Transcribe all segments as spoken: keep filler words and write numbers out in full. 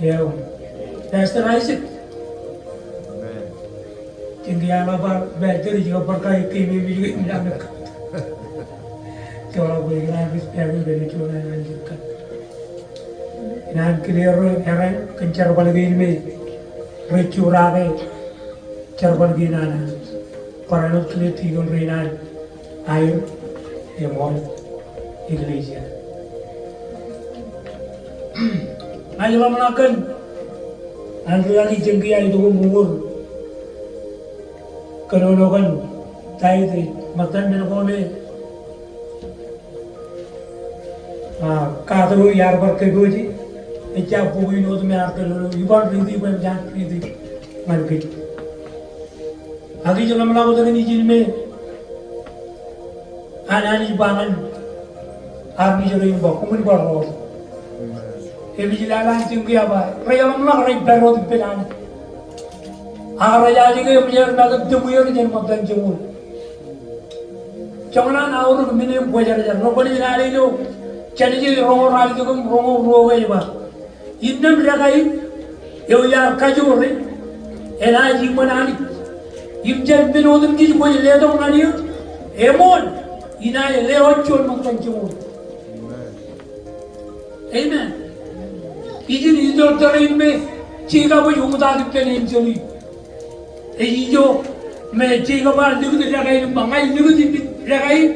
Eo, Pastor Isaac. Amen. Jen kiiō ḷap bar, Pastor, ij kab bar kake keememej ke im laḷ ṃōk. Joḷọk bwe ikōṇaan respect kōn juon an an jikkan. Ikōṇaan kile ro errā kōn jerbal kein me rej jurake jerbal kein an Anij. Barāinwōt kile dikon rein an aer eṃool eklejia. Ña ij ḷōmṇak kōn an ri-kaki Jengki aer itok im uññūr kōnono kōn tithe ej ṃōttan men ko me A, kato iar bar kōpooje, ejja bok in otem ear kōnono, iban riiti bwe eṃōj an riiti ñan kōj. Ak ij ḷōmṇak wōt kōn ijin me an Anij ba ñan armej rein ba, koṃwin bar ro. Im ij lale an Jengki eo ba, rej ḷōmṇak rej pād wōt ippān Anij. Ak rej jaje ke eṃōj aer make tōm er jān ṃōttan joñoul. Joñan aorōk men in kwōjarjar. Ro kwōnaaj lale ilo Jenesis roñoul ralitōk im roñoul ruo ke ej ba, innām dekain eo iar kajoor e enaaj iṃōn Anij. Im jān men otemjej kwōj letok ñan eō, eṃool, inaaj lewōj juon ṃōttan joñoul. Amen. Ijin ijo tōre in me Jekob ej uṃwitōk ippān enjeḷ in. Ej ijo me Jekob ear likūt dekā in im ba, ña ij likūt dekā in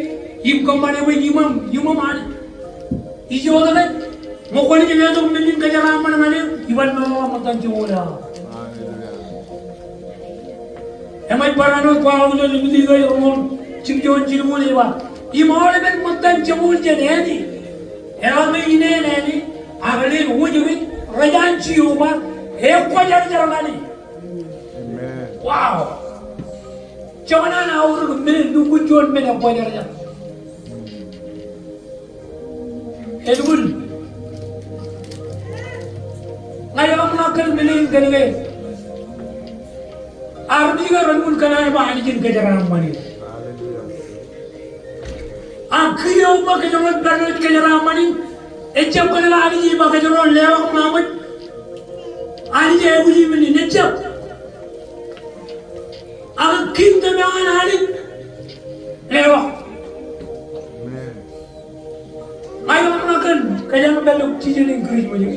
im kōṃṃane bwe iṃōṃ, iṃōṃ Anij. Ijo tōre, ñe kwōnaaj letok men in kōjeraaṃṃan ñan eō, iban meḷọkḷọk ṃōttan joñoul eḷap. Eṃōj barāinwōt kwaḷọk ilo Levitikus roñoul jimjuon jilñuul ej ba, im aolepen ṃōttan joñoul jān āne, eḷaññe ineen āne, ak leen wōjke, rej an Jeova, ekwōjarjar ñan e. Amen. Wow. Joñan an aorōk men, lukkuun juon men ekwōjarjar. Elukkuun. Ña ij ḷōmṇak kōn men in kōnke armej ke relukkuun kōṇaan ba Anij en kōjeraaṃṃan er. Ak kiiō bwe kōjro en pād ilo kōjeraaṃṃan in, ejjab kōnke Anij ej ba kōjro en leḷọk ṃaṃōj. Anij ej aikuj men in, ejjab. Ak kingdom eo an Anij leḷọk. Ña ij ḷōmṇak kōn kōjeañ pād ilo season in Christmas.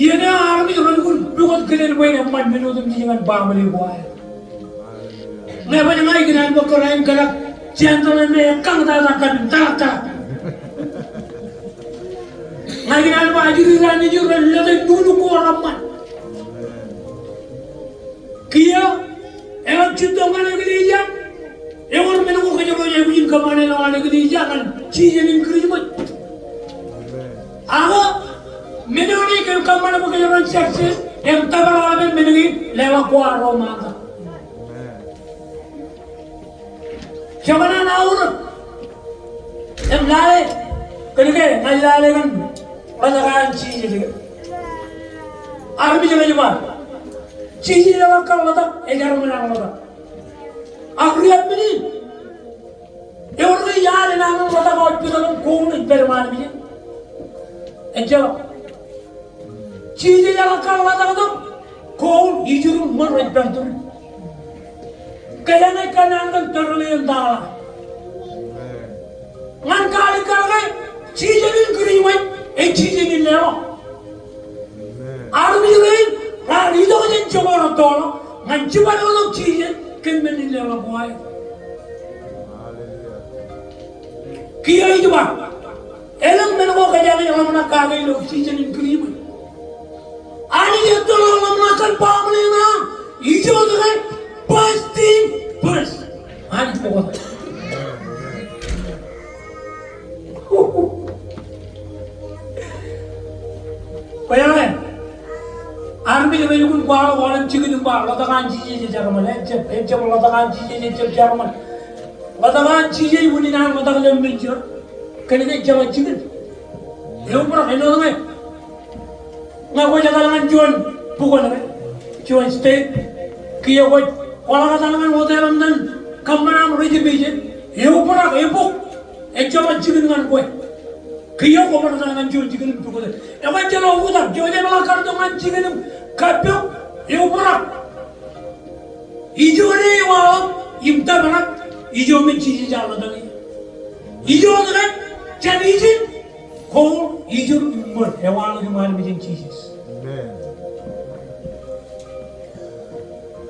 Iien eo armej relukkuun pukot kōn bwe en eṃṃan men otemjej ñan baaṃle ko aer. Ñe baj ña ikōṇaan bwe kōrā im kōṇak gentleman eo ekkañ tata kapin taḷak taḷak. Ña ikōṇaan bwe ajri raṇ nejū ren lōte nuknuk ko reṃṃan. Kiiō, eḷap jitōñ ñan eklejia, ewōr men ko kōjro ej aikuj in kōṃṃane ḷọk an eklejia ñan season in Christmas. Ak men eo ej kōṃṃan bwe kōjro en success, im tōpar aolepen men kein, leḷọk ko arro ṃaantak. Joñan an aorōk im lale, kōnke ña ij lale kōn ḷotak an Jisōs ke. Armej rej ba, Jisōs eḷak kar ḷotak, ejarṃōl an ḷotak. Ak riab men in, ewōr ke iaad enañin ḷotak eo ej pād tok im gold ej pād ṃaan armej in? Ejjeḷọk. Jisōs eḷak kar ḷotak tok, gold, ijur im ṃōr ej pād tok. Kōjeañ ej kōnnaan kōn tōrḷọk in taḷa. Ñan kaalikkar ke, season in Christmas ej season in leḷọk. Armej rein raar itok jān jokwe rettoḷọk ñan jibadọkḷọk Jisōs kōn men in leḷọk ko aer. Kiiō ij ba, elōñ men ko kōjeañ ej ḷōmṇak kake ilo season in Christmas. Anij ettoḷọk ḷōmṇak kōn baaṃle in aṃ, ijo tōre, first thing first. Anij bōktok. Bwe eḷaññe armej rej lukkuun kwaḷọk aolep jikin im ba ḷotak an Jisōs ej jarṃōl, ejjab, ejjab ḷotak an Jisōs ejjab jarṃōl. Ḷotak an Jisōs unin an ḷotak ilo men eo. Kōnke ejjeḷọk jikin. Eobrak āinwōt ñe ñe kwōj etal ñan juon bukwōn ke, juon state, kiiō kwōj kwaḷọk etal ñan hotel eo im kōṃṃan aṃ reservation, eobrak, ebok, ejjeḷọk jikin ñan kwe. Kiiō kwō bar etal ñan juon jikin im pukot e. Ekwe ejjeḷọk oktak, jejeḷọk kar tok ñan jikin im kappok, eobrak. Ijo ṇe eo aḷap im tōprak, ijo me Jisōs ear ḷotak ie. Ijo tōre, jān ijin, gold, ijur im ṃōr, ewaḷọk iṃaan mejān Jisōs. Amen.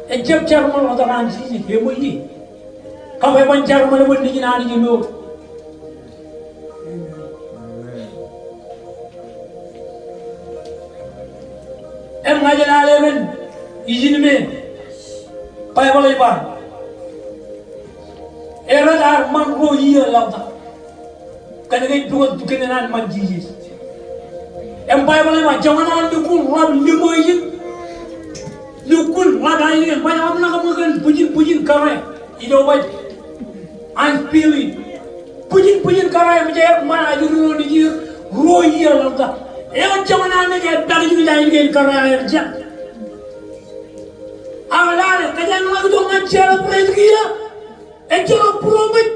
Ejjab jarṃool ḷotak an Jisōs, eṃōj ie. Kab eban jarṃool bwe nejin Anij emour. Im ña ij lale kōn ijin me Baibōḷ ej ba, Erod ear ṃan ruo iiō ḷotak kōnke ej pukot kōn an ṃan Jisōs. Im Baibōḷ ej ba, joñan an lukkuun ḷap limo ijin, lukkuun ḷap ainikien, baj ḷōmṇak ṃōk kōn bwijin bwijin kōrā ilo baj an Philip. Bwijin bwijin kōrā eo, ṃōj aer ṃan ajri ro nejier ruo iiō ḷotak. Eo joñan an naaj aer package ilo ainikien kōrā eo aer jet. Ak lale, kōjeañ ḷak itok ñan celebrate kiiō, ejjeḷọk būroṃōj.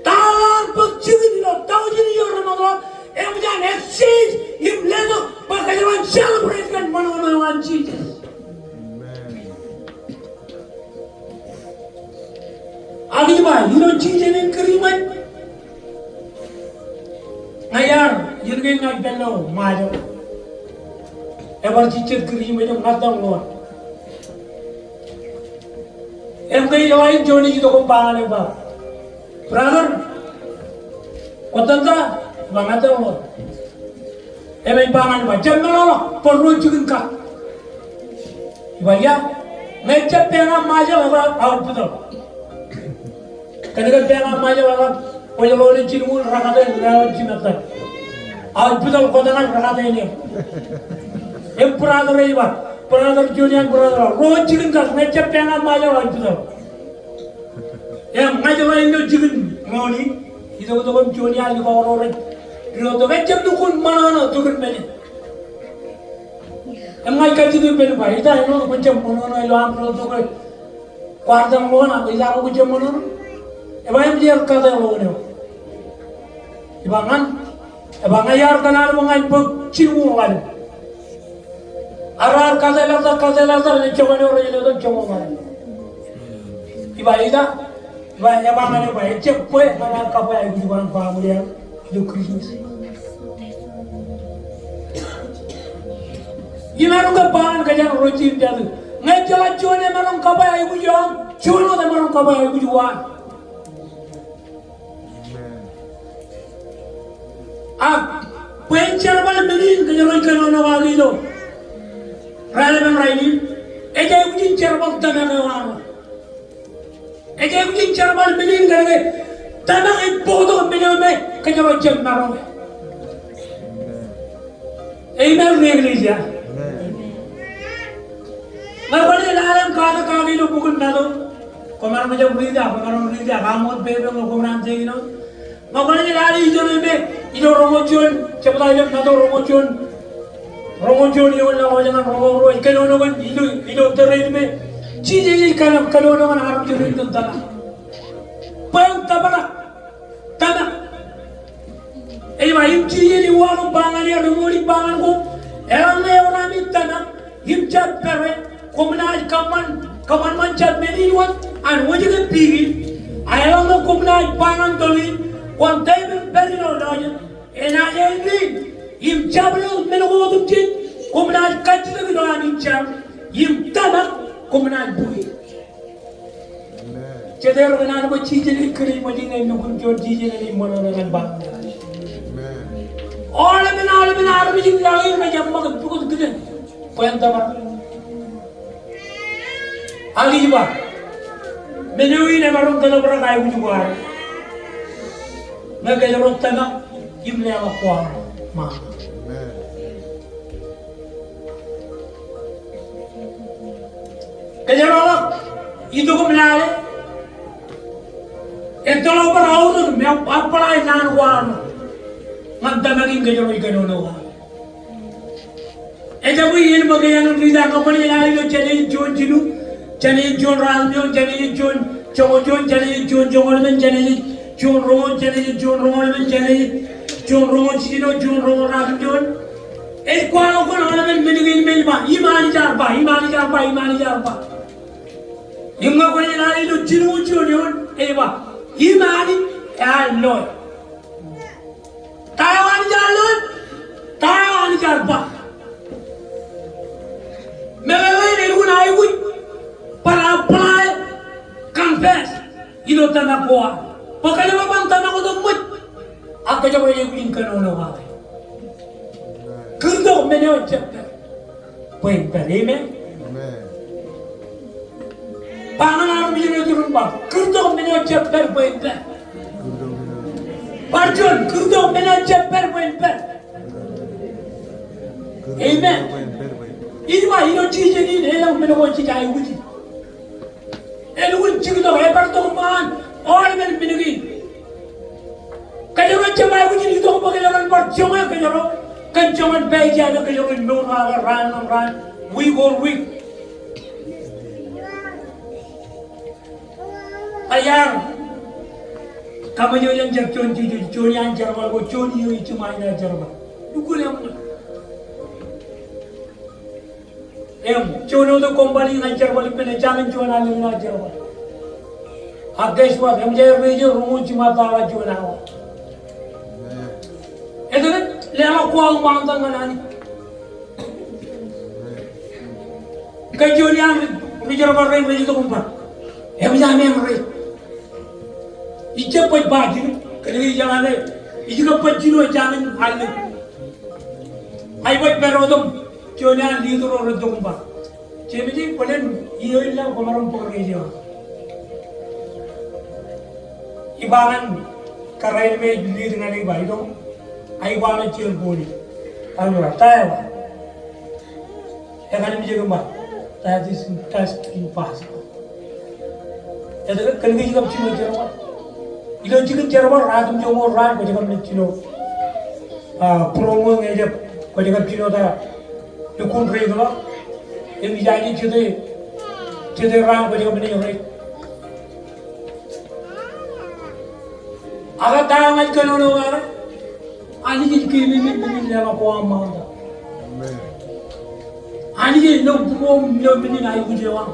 Taḷa ear bōk jikin ilo thousand iiō remootḷọk, eṃōj an exchange im letok bwe kōjro en celebrate kōn ṃōṇōṇō eo an Jisōs. Ak ij ba, ilo season in Christmas, ña iar Iien kein ña ij pād ilo Ṃajeḷ. Ebar jejjet Kūrjimej im ña ij tōl ḷọk. Im ke ij jeḷā in juon ej itok im ba ñan e, ba, "Brother, kwōj tōl ta?" Ba, "Ña ij tōl ḷọk." Im ej ba ñan e, ba, "Jab meḷọkḷọk bwe ro jikin kak." Iba, "Ia?" "Ñe jab pād ña Ṃajeḷ, eḷap aō putōḷ." Kōnke pād ña Ṃajeḷ eḷap, kwōj ḷoone jilñuul, rekate, lewōj jimettan. Aō putōḷ kōtñan rekate in. Im brother eo ej ba, brother juon iaan brother, ro jikin kak, ñe jab pād ña Ṃajeḷ aō putōḷ. Im ña ij ḷe ilo jikin ṃool in, itoktok im juon iaan likao ro rej diwōjtok, ejjab lukkuun ṃōṇōṇō tok in mejān. Im ña ij kajjitōk ippān ba, "Ita āinwōt kwōjjab ṃōṇōṇō ilo aṃ diwōjtok ke kwaar tōl ḷọk, ak ita āinwōt kwōjjab ṃōṇōṇō?" Ej ba, "Im jeor kate ḷọk eo?" Ej ba, "Ñan." Ej ba, "Ña iar kōṇaan bwe ña in bōk jilñuul ḷalem." Ak raar kate ḷọk, kate ḷọk, rej jokane ro rej letok joñoul ḷalem. Ej ba, "Ita?" Ej ba, ej ba ñan e, ej ba, "Ejjab bwe ñan aō kabwe aikuj bwe ñan family eo ilo Christmas." Imaroñ ke ba ñan kōj ro jeiū im jatū, ñe jeḷā juon emaroñ kabwe aikuj eo aṃ, juon wōt emaroñ kabwe aikuj ko aṃ. Ak bwe en jerbal men in kōjro ej kōnono kake ilo raelep in rainin, ej aikuj in jerbal tōmak eo aṃ. Ej aikuj in jerbal men in kōnke tōmak ej bōktok men eo me kōjro jab maroñ. Amen, ri eklejia. Ñe kwōnaaj lale im katak kake ilo bok in Matu, kwōmaroñ jab riiti ak kwōmaroñ riiti ak aṃ wōt pepe ñe kwōmaroñ jab riiti. Ñe kwōnaaj lale ijo ṇe me, ijo roñoul juon, jebta ilo Matu roñoul juon, roñoul juon eoon ḷọk ñan roñoul ruo, ej kōnono kōn ilo, ilo tōre in me Jisōs ej kōnono kōn armej ro ilo tōmak. Bwe en tōprak tōmak. Ej ba, im Jisōs ej uwaak im ba ñan er, ri ṃool, ij ba ñan koṃ, eḷaññe ewōr ami tōmak im jab pere, koṃ naaj kōṃṃan, kōṃanṃan jab men in wōt an wōjke piik in. Ak eḷaññe koṃ naaj ba ñan toḷ in, kwōn taipen pād ilo lọjet, enaaj āindein, im jabdewōt men ko otemjej, koṃ naaj kajjitōk ilo ami jar, im tōmak koṃ naaj bwe. Amen. Jet er kōṇaan bwe jijet ej kūr ṃōj in, ej lukkuun juon jijet ej ṃōṇōṇō ñan ba. Amen. Aolepen, aolepen armej in laḷ in rej ṃōk pukot kiten bwe en tōprak. Ak ij ba, men eo in emaroñ kōtōprak aikuj ko ad ñe kōjro tōmak im leḷọk ko ad ṃaan. Amen. Kōjro ḷọk itok im lale, ettoḷọk bar aorōk im apply naan ko aṃ ñan tōmak in kōjro ej kōnono kake. Ejjab iien bwe ke āinwōt ri-tōmak, ñe kwōnaaj lale ilo Jenesis juon jilu, Jenesis juon ruatimjuon, Jenesis juon joñoul juon, Jenesis juon joñoul emān, Jenesis juon roñoul, Jenesis juon roñoul emān, Jenesis juon roñoul jiljino, juon roñoul ruatimjuon. Ej kwaḷọk kōn aolepen men kein me ej ba, im Anij ear ba, im Anij ear ba, im Anij ear ba. Im ñe kwōnaaj lale ilo jilñuul juon eoon, ej ba, im Anij ear loe. Ta eo Anij ear loe? Ta eo Anij ear ba? Meḷeḷe in elukkuun aikuj bar apply, confess ilo tōmak ko ad. Bwe kōjro bar tōmak otemjej, ak kōjro ej aikuj in kōnono kake. Kūrtok men eo ejjab pād bwe en pād. Amen. Amen. Ba ñan armej eo iturūṃ, ba, kūrtok men eo ejjab pād bwe en pād. Bar juon, kūrtok men eo ejjab pād bwe en pād. Amen. Ij ba, ilo jijet in elōñ men ko jej aikuji. Elukkuun jiktok, ebar tok ṃaan aolepen men kein. Kōjro jab aikuj in itok bwe kōjro en bar joñan kōjro kōn joñan pād ijin, kōjro en mour kake raan ṇe raan, wiik ko wiik. Ak iar kaṃōj eo jān juon, juon, juon iaan jerbal ko, juon iiō ij jiṃa inaaj jerbal. Lukkuun eṃṃan. Im juon wōt company in an jerbal ippān, ejāmin juon alen in an jerbal. Ak guess what? Eṃōj aer raise roñoul jiṃa tala juon awa. Etke? Leḷọk ko aō ṃaantak ñan Anij. Kōn juon iaan ri-, ri-jerbal rein rej itok im ba, eṃōj aṃ eṃ rej. Ij jab baj ba jidik, kōnke ij jeḷā ke ij kab baj jino ej jañin allōñ. Ij baj pād wōt im juon iaan leader ro rej itok im ba, Jemeje, bōlen ioon laḷ kwōmaroñ bōk rej eo. Ij ba ñan kōrā in me ej lead ñan e, ij ba, itok, ij ba ñan jerbal in. Ij ba, ta eo? Ekanimjek im ba, that is, that's impossible. Etke? Kōnke ij kab jino jerbal. Ilo jikin jerbal, ratimjuonñoul raan kwōj kab naaj jino, ah, būroṃōj ñe ejab, kwōj kab jino ta, lukkuun reitḷọk. Im ijaje jete, jete raan kwōj kab naaj reit. Ak ta eo ña ij kōnono kake? Anij ej keememej men in leḷọk ko aṃ ṃaantak. Amen. Anij ej lo būruōm ilo men in aikuj eo aṃ.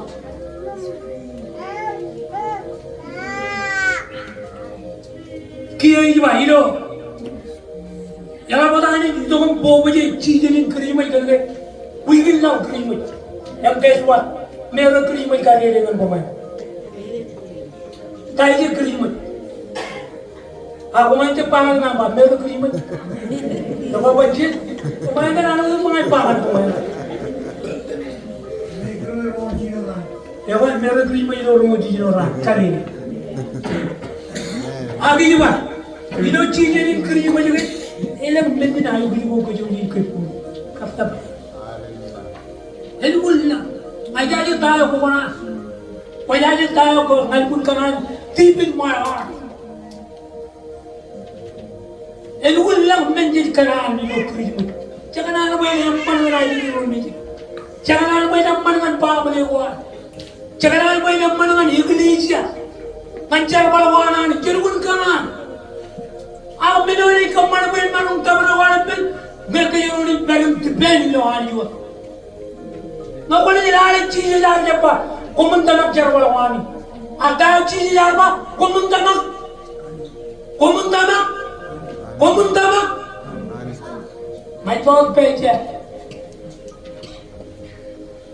Kiiō ij ba ilo, eḷap wōt Anij itok im bōkbōje season in Christmas kōnke wiik in laḷ Christmas. Im guess what? Merry Christmas kar ej ñan kōṃṃan. Ta ije Christmas? A, koṃ jab ba ñan kōm ba, Merry Christmas. Ekwe, ba jet, koṃ ba ñan kōm, ña ij ba ñan koṃ. Ekwe, Merry Christmas ilo roñoul jiljino raan, kar ej. Ak ij ba, ilo season in Christmas ke, elōñ men in aikuj ko kōjwōj in kōj. Kab ta. Elukkuun lañ. Ij jaje ta eo kwō kōṇaan. Kwō jaje ta eo kwō, ña lukkuun kōṇaan deep in my heart. Elukkuun lañ men jej kōṇaan ilo Christmas. Jekōṇaan bwe en eṃṃan ñan aikuj ro nejid. Jekōṇaan bwe en eṃṃan ñan baaṃle ko ad. Jekōṇaan bwe en eṃṃan ñan eklejia. Ñan jerbal ko an Anij, elukkuun kōṇaan. Ak men eo ej kōṃṃan bwe en maroñ tōprak aolepen, ñe kōjro naaj pād im depend ilo Anij wōt. Ñe kwōnaaj lale Jisōs ear jab ba, koṃwin tōmak jerbal ko ami. Ak ta eo Jisōs ear ba, koṃwin tōmak. Koṃwin tōmak. Koṃwin tōmak. Ij ba wōt paycheck.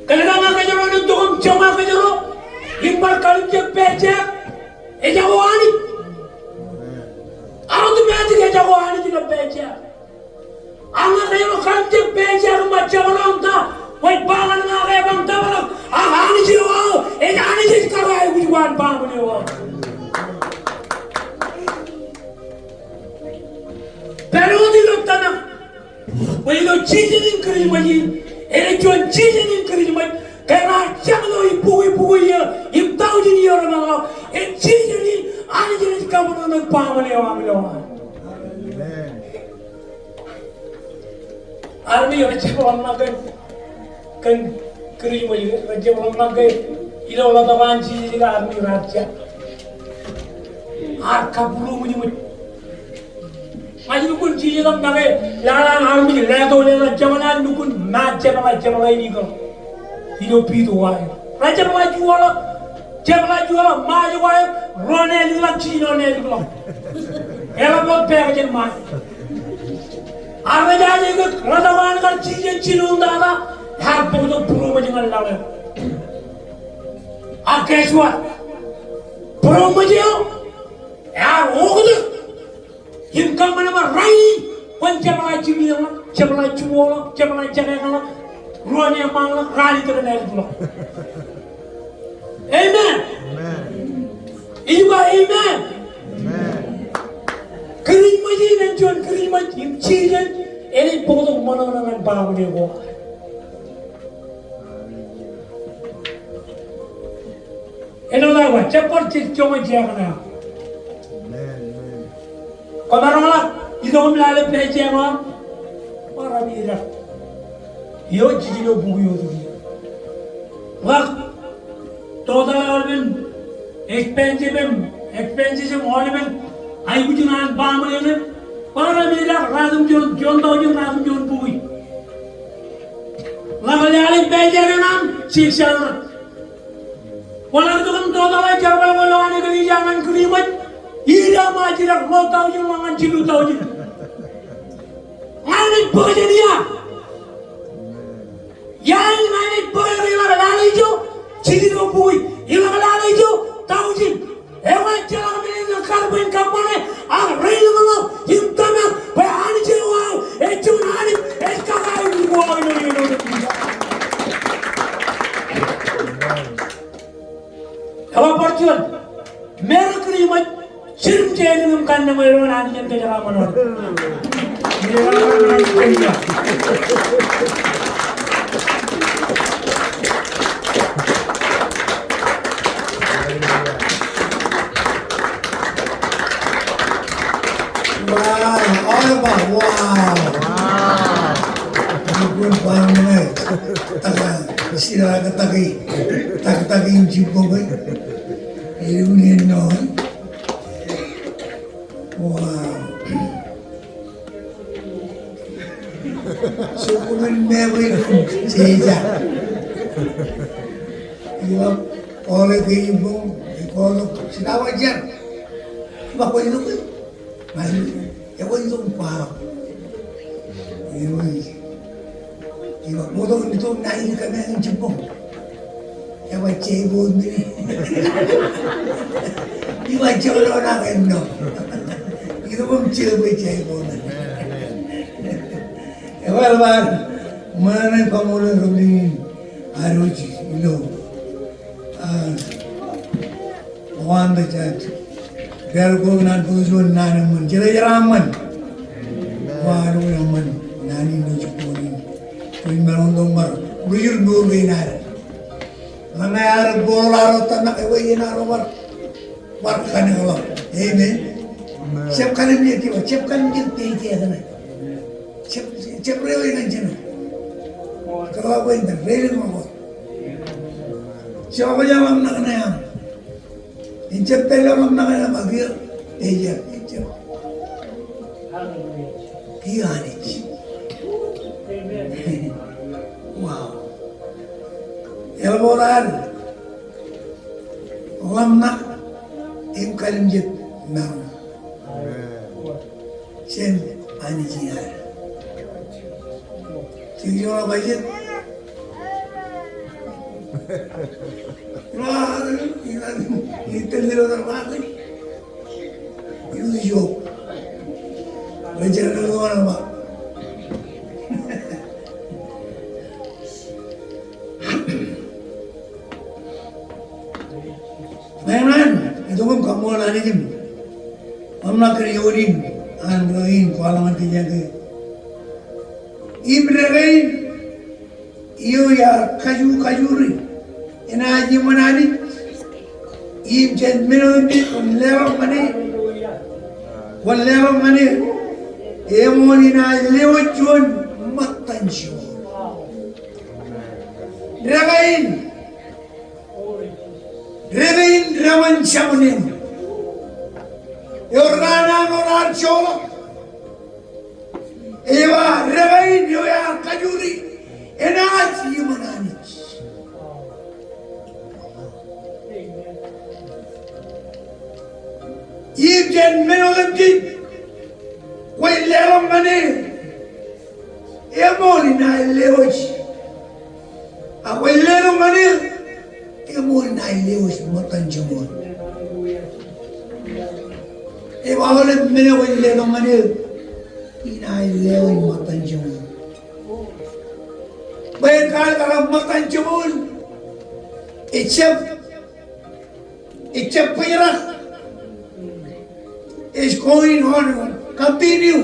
Kōnke ñe kōjro naaj itok im jeṃa kōjro im bar kalimjek paycheck, ejako Anij. Automatic ejako Anij ilo paycheck. Ak ñe kōjro kalimjek paycheck im bar jeṃḷọk im ta, kwōj ba ñan ña ke eban tōprak, ak Anij eo aō, ej Anij ej kar aikuj ko an baaṃle eo aō. Pād wōt ilo tōmak. Bwe ilo season in Christmas in, ej juon season in Christmas, ke raar jañlo ippukwi ippukwi iiō, im taujin iiō reṃaanḷọk, ej season in Anij ej kōṃṃan ñan baaṃle eo aṃ ilo an. Amen. Armej rej jab ḷōmṇak kōn, kōn Christmas, rej jab ḷōmṇak ke ilo ḷotak eo an Jisōs ke armej raar jab. Ear kabūroṃōjṃōj. Ña ij lukkuun Jisōs im make lale an armej leto leḷọk jeṃḷā, lukkuun ṃaat jepḷa, jepḷa in ikōḷ. Ilo pito ko aer. Rej jepḷa juwaḷọk, jepḷa juwaḷọk, Ṃajeḷ ko aer, ruo nālikḷọk, jiljino nālikḷọk. Eḷap wōt pākjen Ṃajeḷ. Ak rej jaje ke ḷotak eo an kar jijet jinoin tata, ear bōktok būroṃōj ñan laḷ eo. Ak guess what? Būroṃōj eo ear oktak im kōṃṃan bwe rainin kwōn jepḷaak jimeḷọk, jepḷaak juwaḷọk, jepḷaak jekḷọk, ruo nālikḷọk, ralitōk nālikḷọk. Amen. Amen. Ij ba amen. Amen. Christmas in ej juon Christmas im season enaaj bōktok ṃōṇōṇō ñan baaṃle ko. Āinwōt aō ba, jab bar jej joñan jekḷọk. Amen, amen. Kwōmaroñ ḷak itok im lale paycheck eo aṃ, bar ami ejak ioon jiljino bukwi otemjej. Ḷak total aolepen expense im, expenses im aolepen aikuj in an baaṃle ṇe, bar ami ejak ratimjuon, juon taujin ratimjuon bukwi. Ḷak lale paycheck eo aṃ, six hundred. Kwōḷak itok im total e jerbal ko ilo an eklejia ñan Christmas, idaṃ ej jidik ḷo taujin ḷọk ñan jilu taujin. Ña Bōk jān ia. Ia in ña ij bōk eo ḷọk lale ijo, jidik eo bukwi, ḷọk lale ijo, taujin. Eo ej jeḷā men in kar bwe en kōṃṃane, ak reilọk im tōmak bwe Anij eo aō ej juon Anij, ej kakain ko aō ilo ioon. Eo bar juon, meḷeḷe kōn iṃōj, jidik jān iṃōj im kanne ṃōj ilo Anij en kōjeraaṃṃan wōt. Wow, all about, wow. Wow. Good, wow, nice. Taka, sira kataki. Takataki im jibboñ. Ewōr eṇ ṇo. Wow. Sokkoṃ in meḷeḷe kōn jeja. Ilo, ole ke iboñ, ole ke sinawa jar. Ba ko ilo ke? Ba ilo, eo ilo ba. Eo ilo. Iba, bōktok in itok ṇa in kōmeañ in jibboñ. Eo ej jibboñ in. Iba jibboñ in ak ennọ. Itok im jibboñ jibboñ in. Eo ej bar, ṃōṇōṇō in kaṃṃoolol ro in. Aroji, ilo. Ah, Wan ta jaj. Pād ko kōn an bōk juon naan eṃṃan. Jera jera eṃṃan. Wa ro eṃṃan. Naan in ilo jibboñ in. Ro in maroñ to bar. Ro jir mour kein ad. Ḷañ eo ad bōk ḷọk ro tōmak eo iien ad bar. Bar kanekḷọk. Amen. Jab kalimjek kiba. Jab kalimjek teje kōṇaan. Jab, jab rewe ñan jino. Kōḷḷā bwe in ta rewe ñan ṃōko. Jab kwōj ḷōmṇak ṇe aṃ. Im jab pād ilo ḷōmṇak eo aṃ ak kiiō, ej jab, ej jab. Kiiō Anij. Wow. Eḷap ḷọk ad ḷōmṇak im kalimjek maroñ. Jān Anij in ad. Jek joñak ba jet. Ḷọk, ij tōl ilo tar ḷọk. Ij jok. Rej jera ilo tar ḷọk. Ṃōṇōṇō in, itok im kaṃṃoolol Anij im ḷōmṇak kōn eoon in, an ri-rein kwaḷọk ñan kōj ke. Im dekā in, eo iar kaju, kajuri enaaj iṃōn Anij, im jān men otemjej kwōn leḷọk ñan e, kwōn leḷọk ñan e, eṃool inaaj lewōj juon ṃōttan jimor. Dekā in, dekā in deṃōn Jabōt eṇ. Ewōr raan eo ear joḷọk. Eba dekā in eo ear kajuri enaaj iṃōn Anij. Im jān men otemjej kwōj leḷọk ñan e, eṃool inaaj lewōj. Ak kwōj leḷọk ñan e, eṃool inaaj lewōj ṃōttan jimor. Eba aolep men eo kwōj leḷọk ñan e, inaaj lewōj ṃōttan jimor. Bwe en kwaḷọk kōn ṃōttan jimor, ejjab Ejjab bōjrak. Ej going on, continue.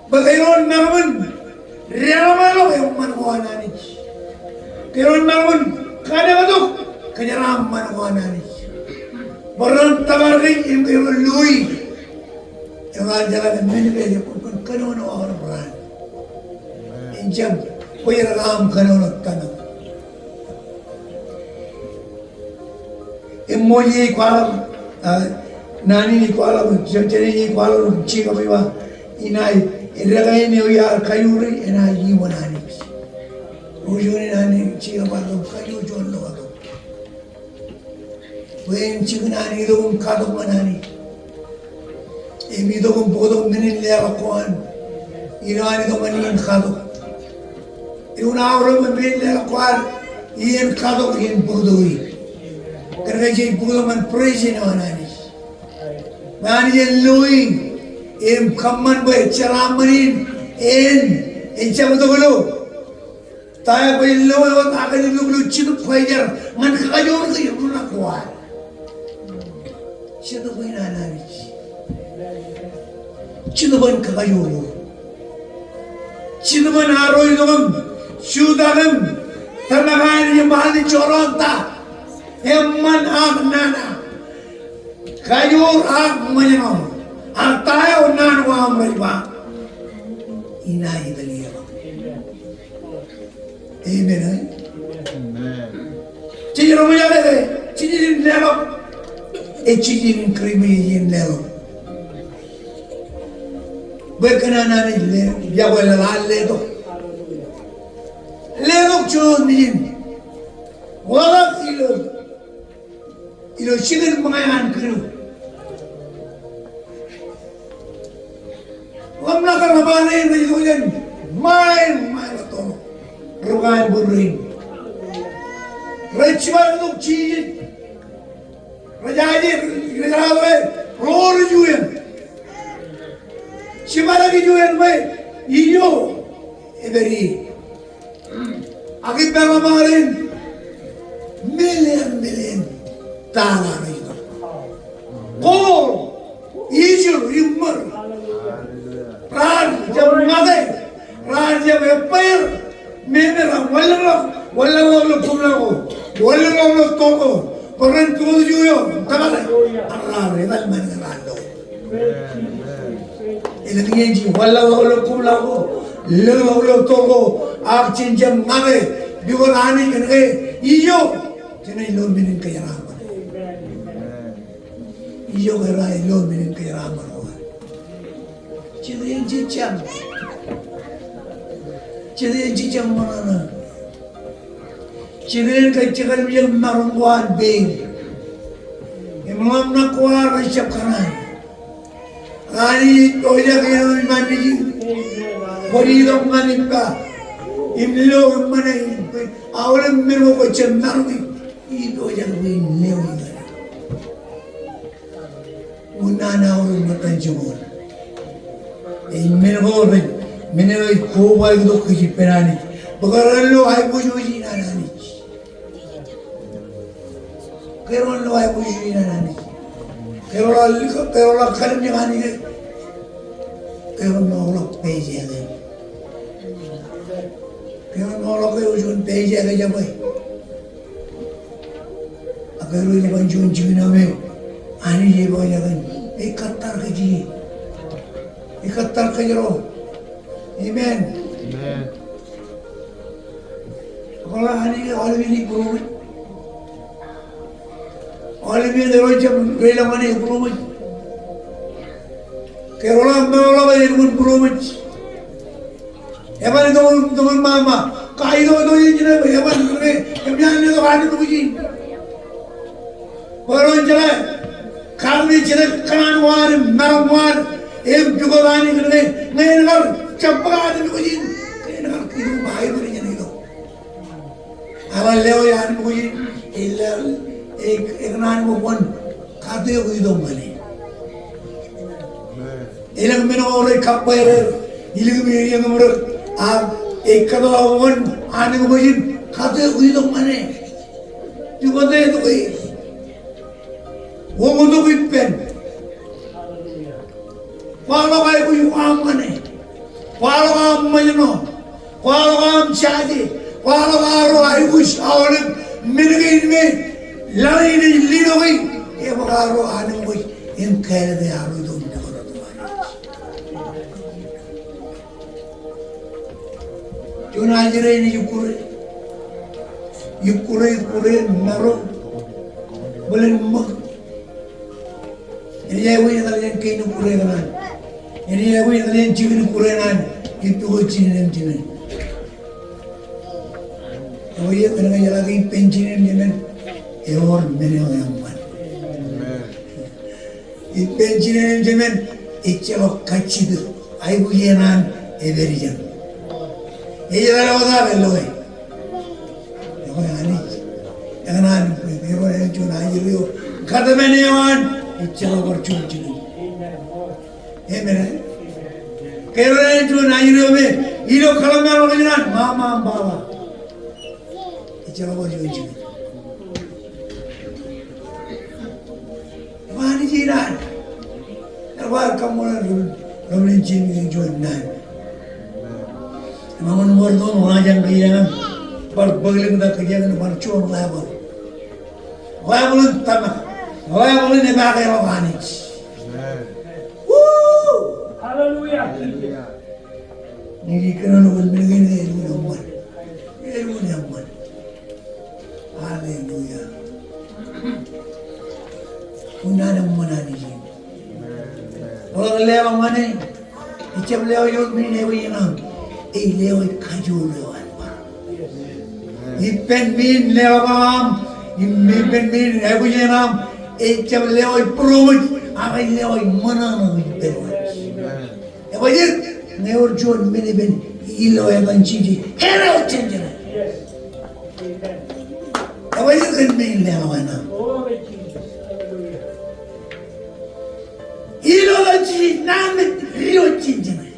Bwe kōjro en maroñ in deḷọñḷọk eṃṃan ko an Anij. Kōjro en maroñ in kanektok kōjeraaṃṃan ko an Anij. Bwe ren tōpar kōj im kōjro en loi. Eḷaññe jeḷā ke men ko ej kōn kōnono aolep raan. Ejjab bōjrak aṃ kōnono tōmak. Eṃool ij kwaḷọk, ah, naan in ij kwaḷọk, jān, jān ij kwaḷọk, jikabwe ba, inaaj, dekā in eo iar kajuri, enaaj iṃōn Anij. Ro juon in Anij, jikabwe ba, kajuri juon ḷọk. Bwe en jikin an itok im katok ñan Anij. Im itok im bōktok men in leḷọk ko an. Ilo an itok ñan iien katok. Ewi aorōk bwe men leḷọk kwaar iien katok iien bōktok e. Kōnke jej bōktok ñan praise eo an Anij. Ñan iien lo in im kōṃṃan bwe jeraaṃṃan in en ejjab itok ilo ta eo bwe lo eo ak ej lukkuun ilo Jetōb Kwōjarjar ñan kakajoor ke rej ḷōmṇak ko ad. Jetōb in an Anij. Jetōb in kakajoor. Jetōb in arro itok im jutak im tōmak Anij im alen jorrāān ta. Eṃṃan ak nana. Kajoor ak ṃōjṇọ. Ak ta eo naan ko aṃ rej ba. Inaaj etal ioḷọk. Amen, eh? Amen. Jej roñjake, jej in leḷọk. Ej jej in kūr im jej in leḷọk. Bwe kōn an Anij le, yokwe leḷọk, letok. Letok juon nejin. Ḷotak ilo. Ilo jikin ṃōñā an kūr. Ḷōmṇak kar bar in rej itok jān ṃail, ṃail ettoḷọk. Ri-kaki bwin rein. Rej jipañ tok Jisōs. Rej jaje, rej jaje, ro ri juon. Jipañ tok juon bwe, ijo, epād ie. Ak ippān ḷōmṇak in, million, million dollar ej itok. Gold, ijir, im ṃōr. Raar jab ñate, raar jab eppaer, memen raar wanlōñḷọk, wanlōñḷọk ilo kōṃḷọk ko, wanlōñḷọk ilo toḷ ko, bwe ren pukot ijo eo, tōpar e, ak raar etal ṃanit raar lo. Elōñ iien jej wanlaḷḷọk ilo kōṃḷọk ko, lōñḷọk ilo toḷ ko, ak jen jab ñate, pukot Anij kōnke ijo, jenaaj lo men in kōjeraaṃṃan. Ijo ke raar lo men in kōjeraaṃṃan ko ad. Jet iien jej jañ. Jet iien jej jañ ṃōṇōṇō. Jet iien kajjitōk im maroñ ko an pein. Im ḷōmṇak ko ad rej jab kōṇaan. Anij ej pojak eo iṃaan nejin. Kwōj itok ñan ippa. Im lo eṃṃan e. Aolep men ko kwōj jab maroñ e. Ij pojak bwe in lewōj ñan e. Unin an aorōk ṃōttan joñoul. Ej men ko rej, men eo ej kobaik tok kōj ippān Anij. Bwe kōrā lo aiboojoj in an Anij. Kōrā lo aiboojoj in an Anij. Kōrā lo, kōrā lo kallimjek Anij. Kōrā lo ḷọk paycheck e. Kōrā lo ḷọk ke juon paycheck e jab e. Ak kōrā ej ban juon jikin eo me Anij ej ba ej kōttar kōj. Ej kōttar kōj ro. Amen. Amen. Ak ḷọk Anij ke aolep men ej būroṃōj. Aolep men ro jab reilañ ñan e būroṃōj. Kōrā ḷọk men ro ḷọk ej lukkuun būroṃōj. Eban itok, itok ṃaṃa. Kaitok, itok jān ijin, eban itok, eban itok, anij tok ijin. Bwe ren jeḷā, kar ijin kōṇaan ko ad, maroñ ko ad, im pukot Anij kōnke, ñe en kar jab bōk anij tok ijin, ñe en kar itok ṃae, itok ijin itok. Ak lewōj anij tok ijin, ej, ej, ekōṇaan ko kwōn kate itok ñan e. Elōñ men ko rej kabbweer er, ilikin eñin im rōk, ak ej kōtḷọk wōn anij tok ijin, kate itok ñan e. Pukot e tok e. Woñtok ippān. Kwaḷọk aikuj ko aṃ ñan e. Kwaḷọk aṃ ṃōjṇọ. Kwaḷọk aṃ jaje. Kwaḷọk arro aikuj aolep men kein me laḷ in ej letok e. Ebōk arro anij tok ijin im kāālōt e arro itok im pukot tok Anij. Juon ajri in ej ikkure. Ikkure, ikkure, maro. Bōlen ṃōk. Enaaj aikuj etal jān kein ikkure ṇe an. Enaaj aikuj etal jān jikin ikkure ṇe an. Ej pukot jinen im jemān. Eo ej kōnke jeḷā ke ippān jinen im jemān ewōr men eo eṃṃan. Amen. Ippān jinen im jemān, ejjeḷọk kajjitōk. Aikuj eṇ an, Ej pād ijeṇ. Ej etal wōt ak loe. Ekwe Anij, ekōṇaan bwe ke eor āinwōt juon ajri eo, kōtmān eo an, ejjeḷọk bar juon jikin. Amen, eh? Ke eor āinwōt juon ajri eo me ilo kōḷmānḷọkjeṇ an, mama im baba, ejjeḷọk bar juon jikin. Ekwe Anij ej naan. Ekwe bar kaṃṃoolol Reverend Jim ilo juon naan. Eṃṃan ṃōr tok ḷajañ kōjeañ im bar bōklōñtak kōjeañ im bar juon level. Level in tōmak. Level in epaake ḷọk Anij. Woo! Hallelujah. Ñe ij kōnono bwe men kein ej lukkuun eṃṃan. Ej lukkuun eṃṃan. Hallelujah. Unin an eṃṃan Anij in. Ḷọk leḷọk ñan e. Ejjab lewōj eo men in aikuj in aṃ. Ej lewōj kajoor eo an bar. Ippān men in leḷọk eo aṃ. Im ippān men in aikuj in aṃ. Ejjab lewōj būroṃōj. Ak ej lewōj ṃōṇōṇō ippān wōj. Ebajjek, ñe ewōr juon men ippān ilo etan Jisōs, ewōr jen jenaaj. Ebajjek kōn men in leḷọk eṇ aṃ. Ilo etan Jisōs, naan me ewōr jen jenaaj.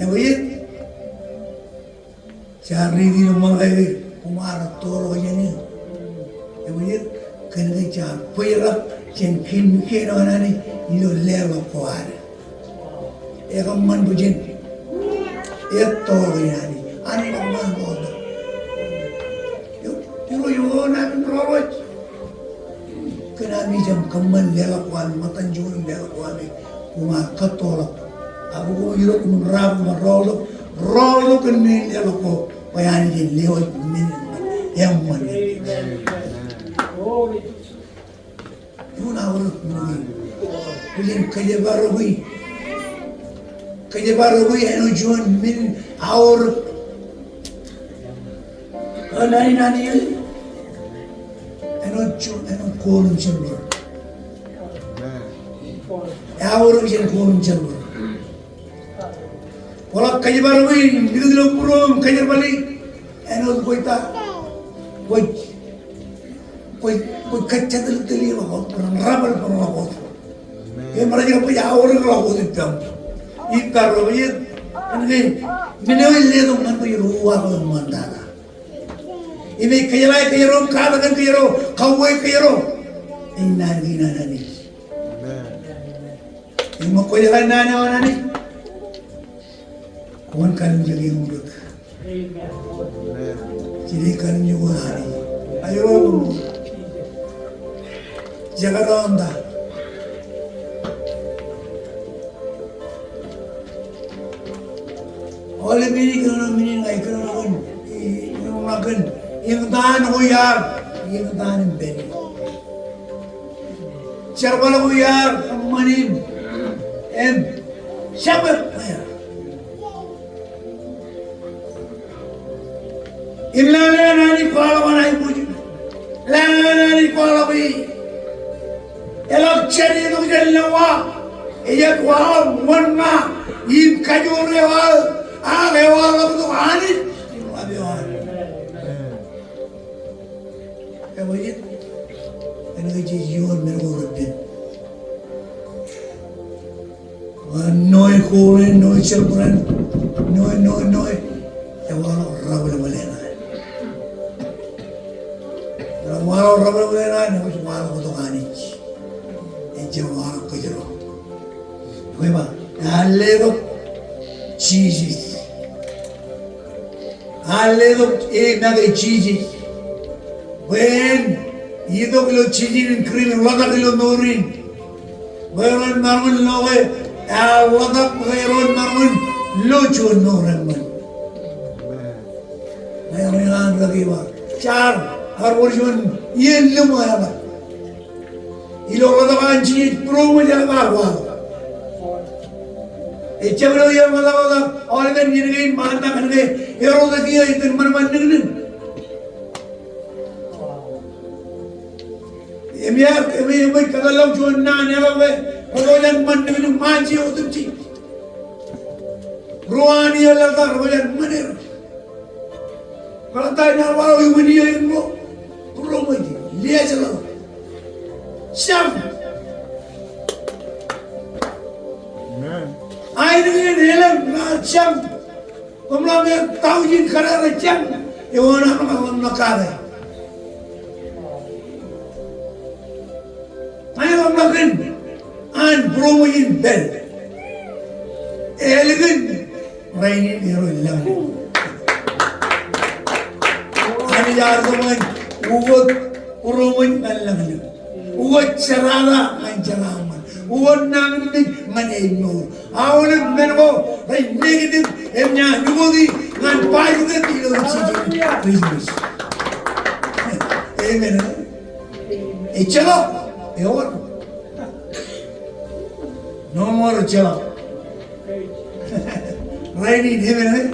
Ebajjek, jaar riiti ilo Malakai, koṃ ar toḷọk jān e. Ebajjek, kōn ke jaar bōjrak jān kein, kein eo an Anij ilo leḷọk ko ad. Ekōṃṃan bwe jen ettoḷọk jān Anij. Anij ekōṃṃan ḷọk. Eo, eo, eo, eo, eo, eo, eo, eo, eo, Kōn ami jab kōṃṃan leḷọk ko ami, ṃōttan juon im leḷọk ko ami, koṃ ar kōttoḷọk. Ak koṃ ilo, koṃ raar, koṃ raar rọọltok, rọọltok kōn men in leḷọk ko, bwe Anij en lewōj men in eṃṃan. Eṃṃan. Eṃṃan aorōk men in. Bwe jen kōjparok e. Kōjparok e āinwōt juon men in aorōk. Eo naan in Anij eo. Āinwōt juon, āinwōt gold im silver. Aorōk jān gold im silver. Kwōḷak kōjparok e, likūt ilo būruō im kōjerbale. Āinwōt kwōj ta, kwōj, kwōj, kwōj kōjjatōltōl ḷọk wōt, kwōj rabōḷbōḷ ḷọk wōt. Amen. Im rej kab baj aorōk ḷọk wōt ippaṃ. Ippād ro baj, kōn ke men eo ej letok ñan kōj ro uwaak eo eṃṃantata. Im ej kōjeḷā kōjro, katakin kōjro, kauwe kōjro. Ej naan kein an Anij. Amen. Im ṃōk kwōj kar naan eo an Anij. Kwōn kanniōk eṃōj. Amen. Jide kanniōk eo an Anij. Aolep. Jekdọọn ta. Aolep men in kōnono, men in ña ij kōnono kōn, ij kōnono kōn, eñtaan ko iar, eñtaan in pād. Jerbal ko iar, eṃṃan in, im, jab bwe, im lale an Anij kwaḷọk an aiboojoj. Lale an Anij kwaḷọk e. Eḷak jān etok jān lōñ eo, ejab waḷọk wōnṃaanḷọk im kajoor eo aō, ak ewaḷọktok Anij im ḷap eo an. Ebajjek, kōn ke jej iioon men ko repen. Ṇe, noe gold eṇ, noe silver eṇ, noe, noe, noe. Ewaḷọk rabwelbwel eṇ an. Ewaḷọk rabwelbwel eṇ an, ewōr waḷọk tok Anij. Ejjab waḷọk kōjro. Ekwe ba, ear letok Jisōs. Ear letok e make Jisōs. Bwe en itok ilo jiljino in Kūrijin, ḷotak ilo mour in. Bwe erom maroñ in lo ke ear ḷotak, bwe erom maroñ in lo juon mour eṃṃan. Bwe erom an rōki ba, jaar, ear wōr juon iien ḷōṃa eḷap. Ilo ḷotak an Jisōs būroṃōj eḷap ear waḷọk. Ejjab ilo iien ḷotak eo, aolepen iien kein ṃaantak kōn ke erotak iien, itōn ṃanṃan nōknōk. Im iar, im, im ej kōtḷọk juon naan eḷap ke Ro ṃōj an ṃan nuknuk ṃaanjej otemjej. Ro an iiō laḷtak ro ṃōj an ṃan er. Kōḷḷā ta in ar waḷọk iṃōn iiō in ro. Ro ṃōj, liaaj ḷọk. Jam. Amen. Aenōkien elōñ raar jam. Koṃ ḷak ke taujin kōrā rej jam, eoon aṃ ḷak ḷōmṇak kake. Ḷak ḷōmṇak kōn an būroṃōj in pād. Ālikin rainin eo rej lañ. Anij ear itok ñan ukōt būroṃōj ñan lañlōñ. Ukōt jerata ñan jeraaṃṃan. Ukōt nañinmej ñan ājmour. Aolep men ko rej negative im ña ukōti ñan budget ilo Jisōs Kristus. Amen. Ejjeḷọk, ewōr. No more ejjeḷọk. Rainin, amen.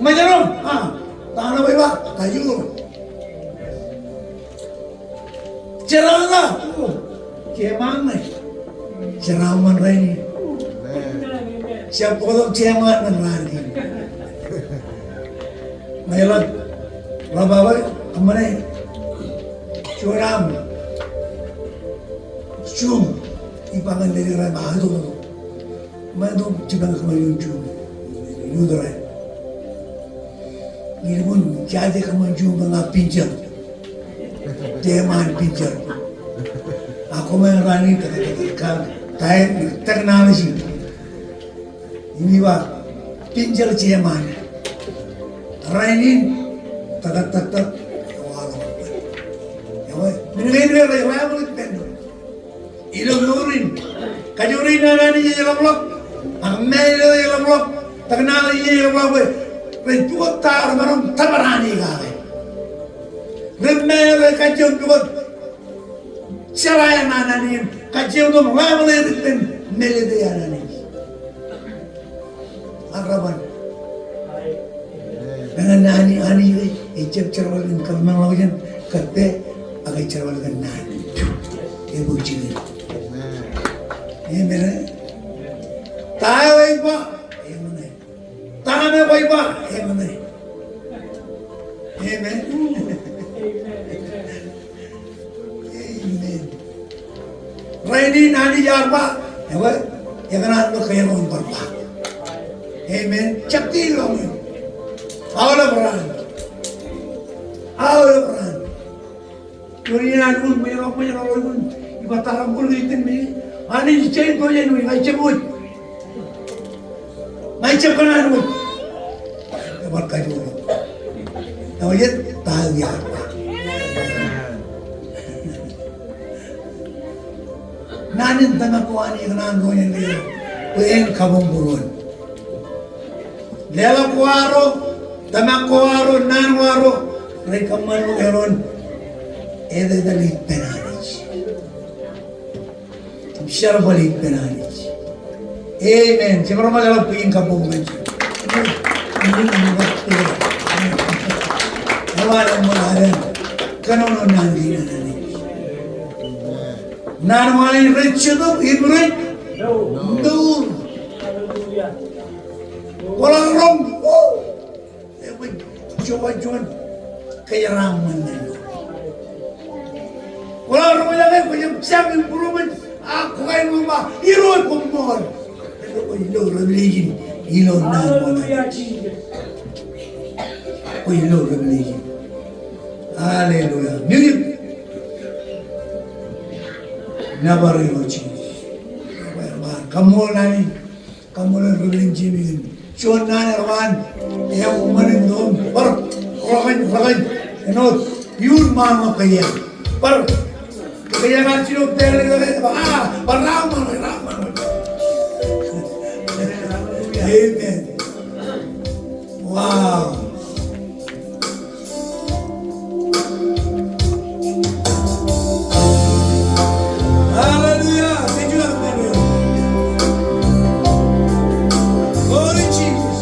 Ṃōjṇọ, a, ta ṇe bwe ba, kajuon. Jerata, o, jeṃaan ṇe. Jeraaṃṃan rainin. Jab bōktok jeṃaan ñan raan kein. Ṇe ḷọk, ḷọk baba, kōṃṃane. Juon aṃ. Juon. Iba ñan lelōñ ro ba, ato, ato. Ṃae tok jipañ kōṃṃan juon juon. Youth ro. Ilukkuun jaje kōṃṃan juon bwe ña pinjel. Jeṃaan pinjel. Ak koṃ eo rainin kōtōktōk kōn technology. Im iba pinjel jeṃaan. Rainin kōtōktōk. Ewa, men kein rej raeṃ ḷọk ippān doon. Ilo mour in. Kajoor in an Anij ej ḷapḷọk. Ak mālōtlōt ej ḷapḷọk. Technology ej ḷapḷọk bwe rej pukot ta remaroñ tōpar Anij kake. Rej mālōtlōt kajjioñ pukot jeraaṃṃan an Anij. Kajjioñ tok ḷapḷọk ippān mālōtlōt an Anij. Ak reban. Ñan Anij, Anij ej jab jerbal kōn kōḷmānḷọkjeṇ, kōttar, ak ej jerbal kōn naan. Ebōjjek. Amen. Ta eo ej ba, amen. Ta eo ej ba, amen. Amen. Amen. Rainin Anij ear ba, ewe, ekōṇaan bwe kōjeañ bar ba. Amen. Jab tiloñ. Aolep raan. Aolep raan. Ioon iien an wōt, ṃōjṇọ, ṃōjṇọ ro wōt. Iba ta ḷọk bōd ke ippān me. Anij ej jañin bōjjān wōj, ña ij jab wōj. Ña ij jab kōṇaan wōj. Ebar kajoor. Eo ej ta eo iar ba. Naan in tōmak ko an ekōṇaan ro ñan leḷọk bwe en kabuñbūruon. Leḷọk ko arro, tōmak ko arro, naan ko arro, rej kōṃṃan wōt eroñ etetal ippān Anij. Im jerbal ippān Anij. Amen. Jemaroñ leḷọk bwijin kabbokbok ñan Jisōs. Eḷap an eṃṃan alen. Kōnono naan kein an Anij. Naan eo an rej jetōb im rej mour. Kwōḷak roñ. Ewe, juon, juon kōjeraaṃṃan ṇe. Kwō ḷak roñjake, kwō jab jab im būroṃōj, ak kwō kain ḷọk ba, Irooj, koṃṃool. Kwōj lo revelation ilo naan eo an Anij. Kwōj lo revelation. Hallelujah. Music. Nōbar Irooj Jisōs. Kaṃṃoolol Anij. Kaṃṃoolol ri-Jemes in. Juon naan eo an, eṃṃan in doon, bar, rōkañ, rōkañ, āinwōt, iuun ṃaan eo kōjeañ. Bar, kōjeañ ar jino pād ilo kōjeañ, a, bar raan ṃaan, raan ṃaan. Amen. Wow. Hallelujah. Thank you, Lord. Glory, Jesus.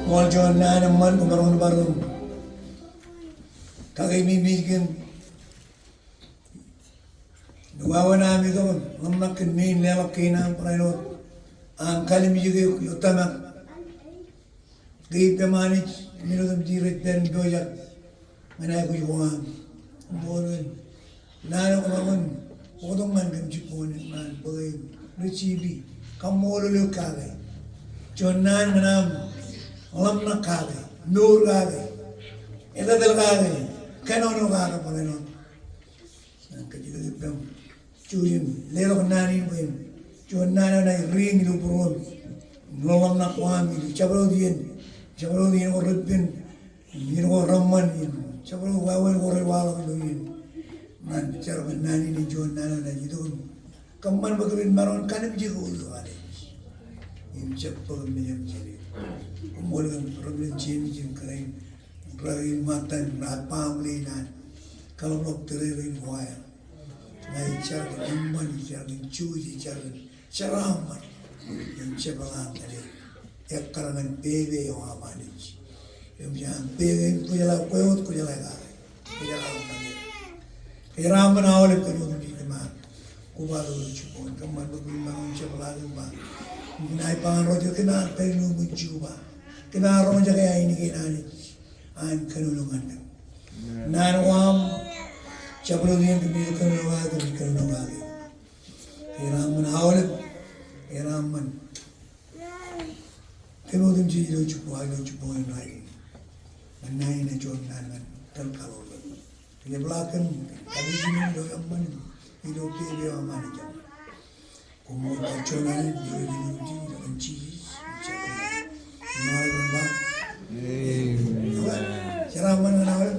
Ṃool juon naan eṃṃan koṃ maroñ bar im kakeememej kōm. Wāween aṃ itok im ḷōmṇak kōn men in leḷọk kein aṃ barāinwōt aṃ kalimjeke ilo tōmak ke ippaṃ Anij, men otemjej rej pād im pojak ñan aikuj ko aṃ. Ṃool juon naan eo koṃ maroñ bōktok ñan kōm jibboñ in, naan bōke im receive, kaṃṃoolol eok kake. Juon naan ñan aṃ ḷōmṇak kake, mour kake, etetal kake, kōnono kake barāinwōt. Ñan kōjatdikdik ippaṃ, jouj im leḷọk naan in bwe en juon naan eo enaaj riiñ ilo būruōm im ḷōmṇak ko aṃ ilo jabdewōt iien, jabdewōt iien ko repen, iien ko reṃṃan, im jabdewōt wāween ko rej waḷọk ilo iien. Ñan jar bwe naan in en juon naan eo enaaj itok im kōṃṃan bwe kōmin maroñ kalimjeke ilo Anij im jab bōk mejaṃ jān eok. Koṃṃool kōn Reverend James im kōrā in, kōrā in Martin, rej ba ṃōṇōṇō in an kaḷapḷọk tōre rein ko aer. Ña ij jar kōn eṃṃan, ij jar kōn jouj, ij jar kōn jeraaṃṃan im jepḷaak ñan eok ekkar ñan pepe eo aṃ Anij. Im jab pepe im kwōjeḷā kwe wōt, kwōjeḷā kake, kwōjeḷā kake. Jeraaṃṃan aolep kōn otemjej kōm ar kobatok ilo jibboñ in. Kōṃṃan bwe kōm maroñ jepḷaak im ba, ña ij ba ñan ro jet kōm ar pād ilo ṃōn Juba, kōm ar roñjake ainikien Anij an kōnono ñan kōm. Naan ko aṃ, jabdewōt iien kōmij kōnono kake, kōmij kōnono kake. Jeraaṃṃan aolep, jeraaṃṃan kōn otemjej ilo jibboñ, ilo jibboñ in rainin. Ñan naan in ej juon naan ñan kōn kaḷoḷḷọk. Kōjepḷaak kōm, kapijukunen ilo eṃṃan, ilo pepe eo aṃ Anij eṃṃan. Koṃṃool bar juon naan in, ilo etan in Jisōs, ij jab kōṃṃan. Amen. Jeraaṃṃan ñan aolep,